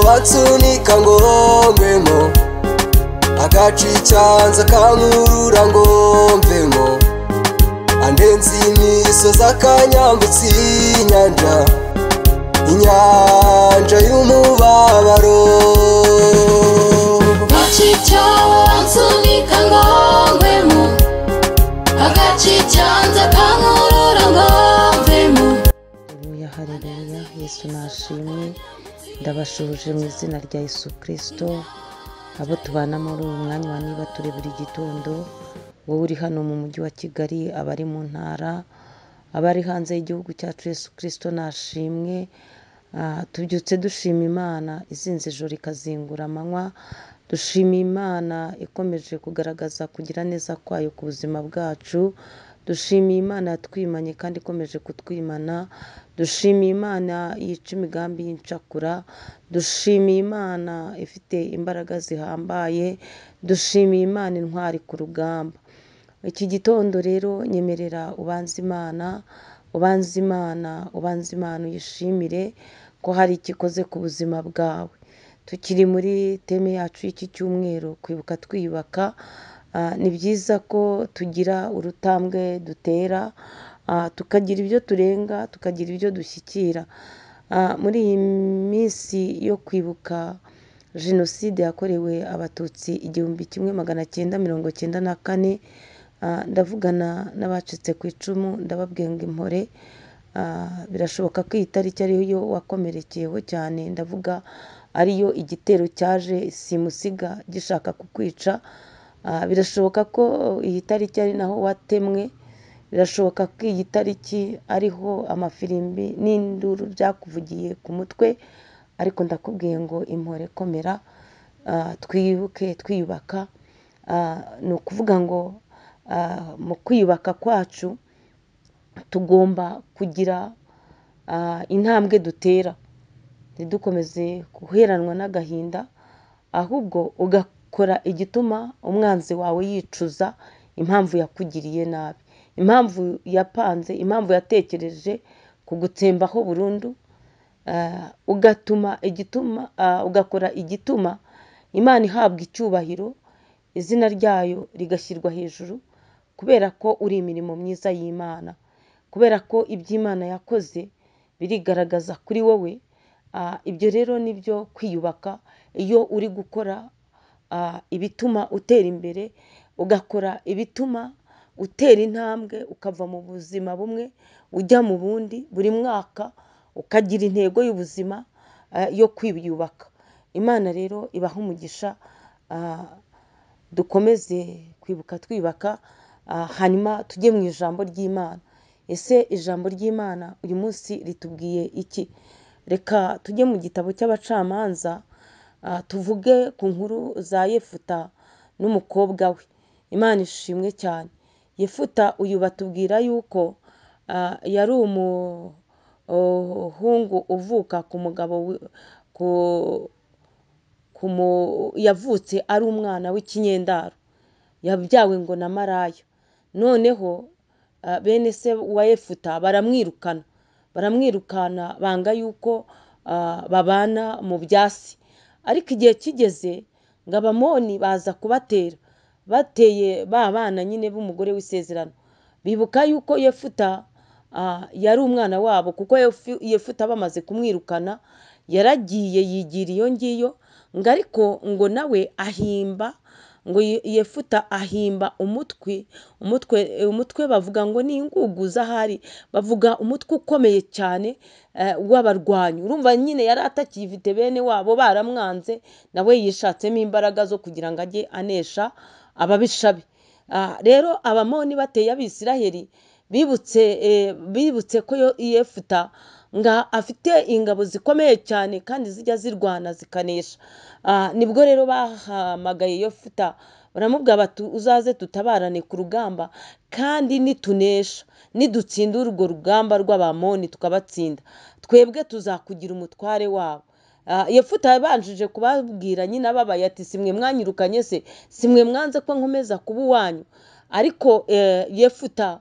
Bansunika ngo ngwemo, agaca icyanza kankurura ngo mvemo, andenza imisozi akanyambutsa inyanja, inyanja y'umubabaro. Agaca icyobo bansunika ngo ngwemo, agaca icyanza kankurura ngo mvemo. Haleluya, haleluya, Yesu nashimwe. Ndabashuhuje mu izina rya Yesu Kristo, abo tubana muri uyu mwanya wa niba turi buri gitondo, wowe uri hano mu mujyi wa Kigali, abari mu ntara, abari hanze y'igihugu cyacu, Yesu Kristo nashimwe. Tubyutse dushima Imana izinze ijoro ikazingura amanywa, dushima Imana ikomeje kugaragaza kugira neza kwayo ku buzima bwacu, dushimiye Imana yatwimanye kandi ikomeje kutwimana, dushimiye Imana yica imigambi y'incakura, dushimiye Imana ifite imbaraga zihambaye, dushimiye Imana intwari ku rugamba. Iki gitondo rero nyemerera ubanze Imana, ubanze Imana, ubanze Imana uyishimire ko hari icyo ikoze ku buzima bwawe. Tukiri muri teme yacu y'iki cyumweru, kwibuka twiyubaka, ni byiza ko tugira urutambwe dutera, tukagira ibyo turenga, tukagira ibyo dushyikira. Muri iyi minsi yo kwibuka jenoside yakorewe Abatutsi 1994, ndavugana n'abacitse ku icumu, ndababwira ngo impore, birashoboka ko iyi tariki ariyo wakomerekeyeho cyane, ndavuga ariyo igitero cyaje simusiga gishaka kukwica, birashoboka ko iyi tariki ari naho watemwe, birashoboka ko iyi tariki ariho amafirimbi n'induru byakuvugiye ku mutwe, ariko ndakubwiye ngo impore, komera, twibuke twiyubaka. Ni ukuvuga ngo mu kwiyubaka kwacu tugomba kugira intambwe dutera, ntidukomeze guheranwa n'agahinda, ahubwo ugakora igituma umwanzi wawe yicuza impamvu yakugiriye nabi, impamvu yapanze, impamvu yatekereje kugutsembaho burundu, ugatuma igituma, ugakora igituma Imana ihabwa icyubahiro, izina ryayo rigashyirwa hejuru, kubera ko uri imirimo myiza y'Imana, kubera ko iby'Imana yakoze birigaragaza kuri wowe. Ibyo rero nibyo kwiyubaka, iyo uri gukora ibituma utera imbere, ugakora ibituma utera intambwe, ukava mu buzima bumwe ujya mu bundi, buri mwaka ukagira intego y'ubuzima yo kwiyubaka. Imana rero ibaha umugisha, dukomeze kwibuka twiyubaka, hanyuma tujye mu ijambo ry'Imana. Ese ijambo ry'Imana uyu munsi ritubwiye iki? Reka tujye mu gitabo cy'abacamanza, tuvuge ku nkuru za Yefuta n'umukobwa we. Imana ishimwe cyane. Yefuta uyu batubwira yuko yari umuhungu uvuka ku mugabo, yavutse ari umwana w'ikinyendaro, yabyawe ngo na maraya. Noneho bene se wa Yefuta baramwirukana, baramwirukana banga yuko babana mu byasi. Ariko igihe kigeze ngo Abamoni baza kubatera, bateye ba bana nyine b'umugore w'isezerano. Bibuka yuko Yefuta yari umwana wabo, kuko Yefuta bamaze kumwirukana yaragiye yigira iyo ngiyo, ngo ariko ngo nawe ahimba, ngo Yefuta ahimba umutwe, umutwe, umutwe bavuga ngo ni ingugu z'ahari, bavuga umutwe ukomeye cyane w'abarwanyi. Urumva nyine yari atakifite bene wabo baramwanze, nawe yishatsemo imbaraga zo kugira ngo ajye anesha ababisha be. Rero Abamoni bateye Abisiraheli, bibutse ko Yefuta nga afite ingabo zikomeye cyane kandi zijya zirwana zikanesha. Nibwo rero bahamagaye Yefuta, baramubwira bati uzaze tutabarane ku rugamba, kandi nitunesha, nidutsinda urwo rugamba rw'Abamoni tukabatsinda, twebwe tuzakugira umutware wabo. Yefuta yabanjije kubabwira nyine ababaye ati simwe mwanyirukanye se, simwe mwanze ko nkomeza kuba uwanyu. Ariko Yefuta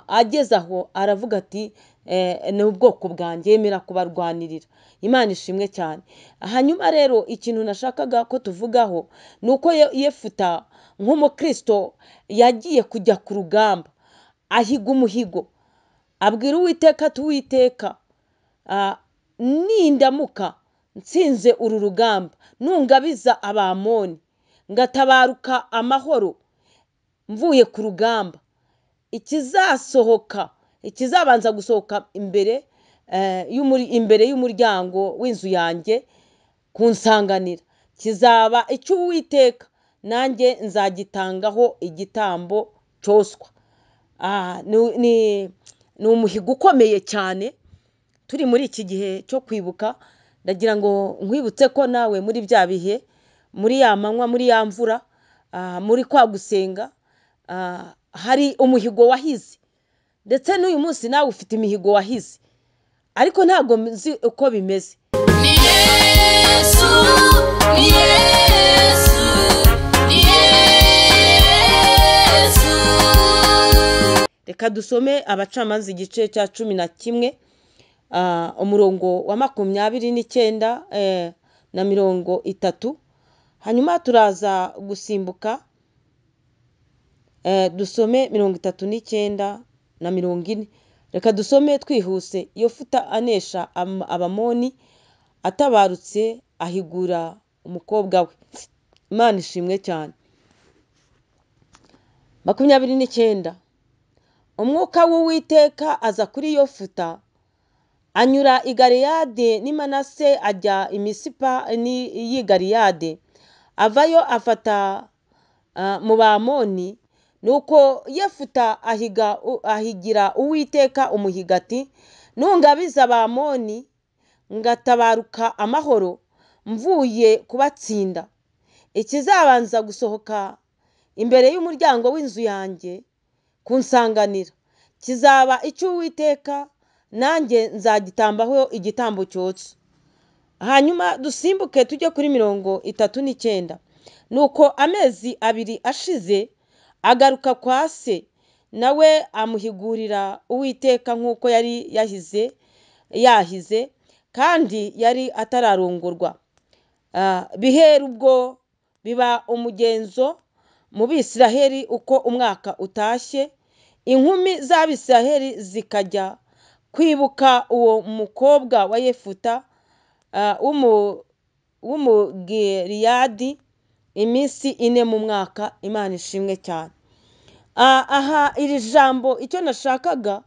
ageze aho aravuga ati ni ubwoko bwanjye, yemera kubarwanirira. Imana ishimwe cyane. Hanyuma rero ikintu nashakaga ko tuvugaho ni uko Yefuta nk'umukristo yagiye kujya ku rugamba, ahiga umuhigo, abwira Uwiteka ati Uwiteka, nindamuka nsinze uru rugamba, nungabiza Abamoni, ngatabaruka amahoro mvuye ku rugamba, ikizasohoka, ikizabanza gusohoka imbere imbere y'umuryango w'inzu yanjye kunsanganira, kizaba icy'Uwiteka, nanjye nzagitangaho igitambo cyoswa. Ni umuhigo ukomeye cyane. Turi muri iki gihe cyo kwibuka, ndagira ngo nkwibutse ko nawe muri bya bihe, muri ya manywa, muri ya mvura, muri kwa gusenga, hari umuhigo wahize, ndetse n'uyu munsi nawe ufite imihigo wahize, ariko ntabwo nzi uko bimeze. Ni Yesu, ni Yesu, ni Yesu. Reka dusome Abacamanza igice cya 11, umurongo wa 29 na 30, hanyuma turaza gusimbuka dusome 39 na 40. Reka dusome twihuse. Yefuta anesha Abamoni, atabarutse ahigura umukobwa we. Imana ishimwe cyane. 29. Umwuka w'Uwiteka aza kuri Yefuta, anyura i Galeyadi n'i Manase, ajya i Misipa y'i Galeyadi, avayo afata mu Bamoni. Nuko Yefuta ahigira Uwiteka umuhigo ati nungabiza Abamoni ngatabaruka amahoro mvuye kubatsinda, ikizabanza gusohoka imbere y'umuryango w'inzu yanjye kunsanganira kizaba icy'Uwiteka, nanjye nzagitambaho igitambo cyotsa. Hanyuma dusimbuke tujye kuri 39. Nuko amezi 2 ashize agaruka kwa se, nawe amuhigurira Uwiteka nk'uko yari yahize, kandi yari atararongorwa. Bihera ubwo biba umugenzo mu Bisiraheli uko umwaka utashye, inkumi z'Abisiraheli zikajya kwibuka uwo mukobwa wa Yefuta w'Umugileyadi iminsi 4 mu mwaka. Imana ishimwe cyane. Aha iri jambo icyo nashakaga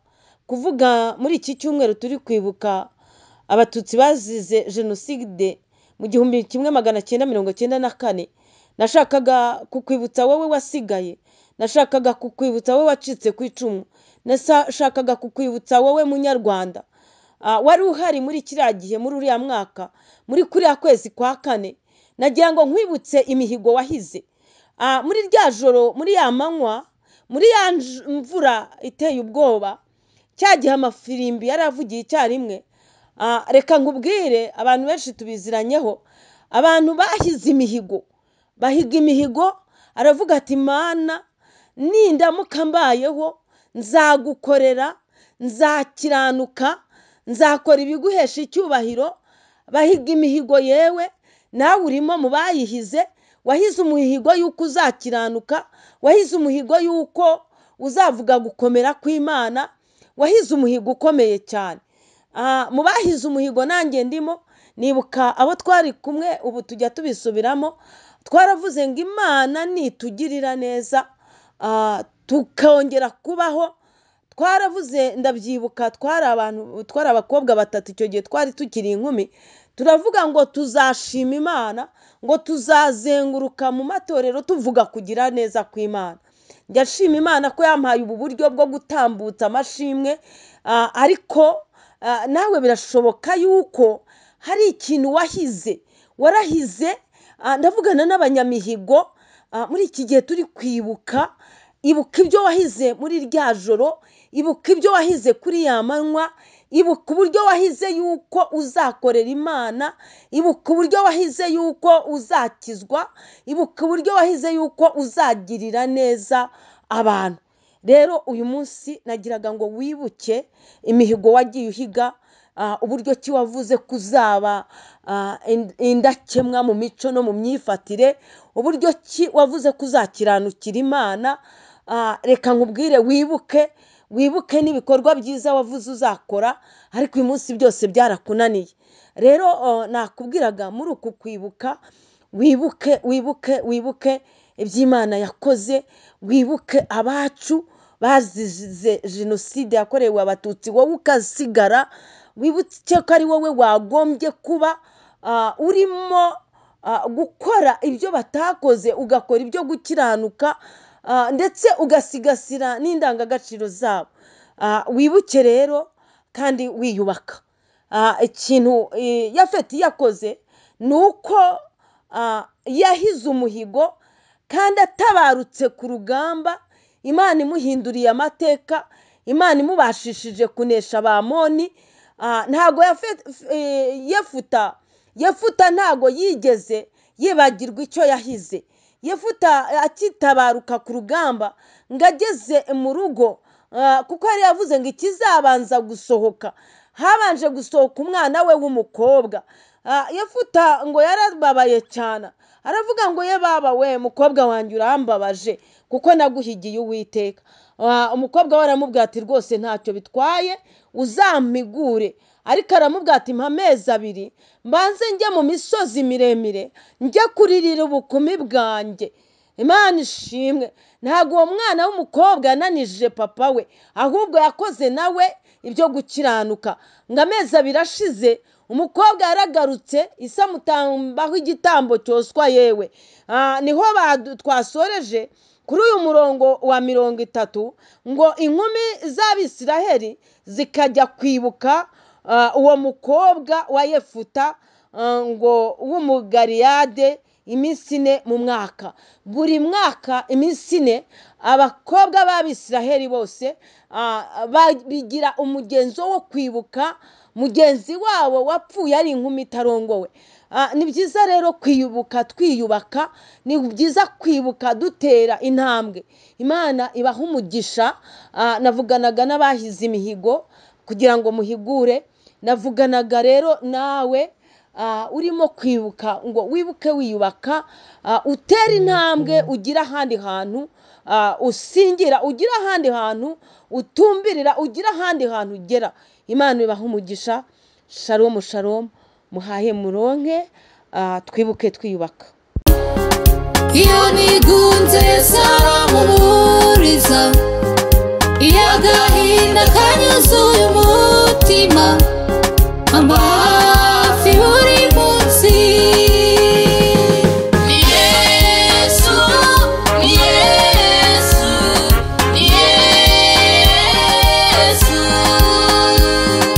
kuvuga muri iki cyumweru turi kwibuka Abatutsi bazize jenoside mu 1994, nashakaga kukwibutsa wowe wasigaye, nashakaga kukwibutsa wowe wacitse ku icumu, nashakaga kukwibutsa wowe munyarwanda wari uhari muri kiriya gihe, muri uriya mwaka, muri kuriya kwezi kwa 4. Nagira ngo nkwibutse imihigo wahize muri rya joro, muri ya manywa, muri ya mvura iteye ubwoba, cya gihe amafirimbi yaravugiye icyarimwe. Reka nkubwire, abantu benshi tubiziranyeho, abantu bahize imihigo, bahiga imihigo, aravuga ati Mana nindamuka mbayeho nzagukorera, nzakiranuka, nzakora ibiguhesha icyubahiro. Bahiga imihigo, yewe nawe urimo mu bayihize. Wahize umuhigo yuko uzakiranuka, wahize umuhigo yuko uzavuga gukomera kw'Imana, wahize umuhigo ukomeye cyane. Mu bahize umuhigo nanjye ndimo, nibuka abo twari kumwe, ubu tujya tubisubiramo, twaravuze ngo Imana nitugirira neza tukongera kubaho. Twaravuze, ndabyibuka, twari abantu, twari abakobwa 3 icyo gihe, twari tukiri inkumi, turavuga ngo tuzashima Imana, ngo tuzazenguruka mu matorero tuvuga kugira neza kw'Imana. Njya nshima Imana ko yampaye ubu buryo bwo gutambutsa amashimwe, ariko nawe birashoboka yuko hari ikintu wahize, warahize. Ndavugana n'abanyamihigo muri iki gihe turi kwibuka, ibuka ibyo wahize muri rya joro, ibuka ibyo wahize kuri ya manywa, ibuka uburyo wahize yuko uzakorera Imana, ibuka uburyo wahize yuko uzakizwa, ibuka uburyo wahize yuko uzagirira neza abantu. Rero uyu munsi nagiraga ngo wibuke imihigo wagiye uhiga, uburyo ki wavuze kuzaba indakemwa mu mico no mu myifatire, uburyo ki wavuze kuzakiranukira Imana. Reka nkubwire wibuke, wibuke n'ibikorwa byiza wavuze uzakora, ariko uyu munsi byose byarakunaniye. Rero nakubwiraga muri uku kwibuka, wibuke, wibuke, wibuke iby'Imana yakoze, wibuke abacu bazize jenoside yakorewe Abatutsi, wowe ukasigara, wibuke ko ari wowe wagombye kuba urimo gukora ibyo batakoze, ugakora ibyo gukiranuka, ndetse ugasigasira n'indangagaciro zabo. Wibuke rero kandi wiyubaka. Ikintu Yafeti yakoze ni uko yahize umuhigo kandi atabarutse ku rugamba, Imana imuhinduriye amateka, Imana imubashishije kunesha Abamoni. Ntago Yefuta ntago yigeze yibagirwa icyo yahize. Yefuta akitabaruka ku rugamba ngo ageze mu rugo, kuko yari yavuze ngo ikizabanza gusohoka, habanje gusohoka umwana we w'umukobwa. Yefuta ngo yarababaye cyane, aravuga ngo ye baba we mukobwa wanjye urambabaje kuko naguhigiye Uwiteka. Umukobwa we aramubwira ati rwose ntacyo bitwaye uzampigure, ariko aramubwira ati mpa amezi 2 mbanze njye mu misozi miremire njye kuririra ubukumi bwanjye. Imana ishimwe, ntabwo uwo mwana w'umukobwa yananije papa we, ahubwo yakoze nawe ibyo gukiranuka. Ngo amezi 2 ashize umukobwa yaragarutse, ise amutambaho igitambo cyoswa yewe. Niho twasoreje kuri uyu murongo wa 30 ngo inkumi z'Abisiraheli zikajya kwibuka uwo mukobwa wa Yefuta ngo w'Umugaliyade iminsi 4 mu mwaka. Buri mwaka iminsi 4 abakobwa b'Abisiraheli bose babigira umugenzo wo kwibuka mugenzi wabo wapfuye ari inkumi itarongowe. Ni byiza rero kwibuka twiyubaka, ni byiza kwibuka dutera intambwe. Imana ibaha umugisha. Navuganaga n'abahize imihigo kugira ngo muhigure, navuganaga rero nawe urimo kwibuka ngo wibuke wiyubaka, utere intambwe, ugira ahandi hantu usingira, ugira ahandi hantu utumbirira, ugira ahandi hantu ugera. Imana ibaha umugisha. Shalom, shalom, muhahe muronke, twibuke twiyubaka. Iyo nigunze saramumuriza, iyo agahinda kanyuzuye umutima, amba hafi buri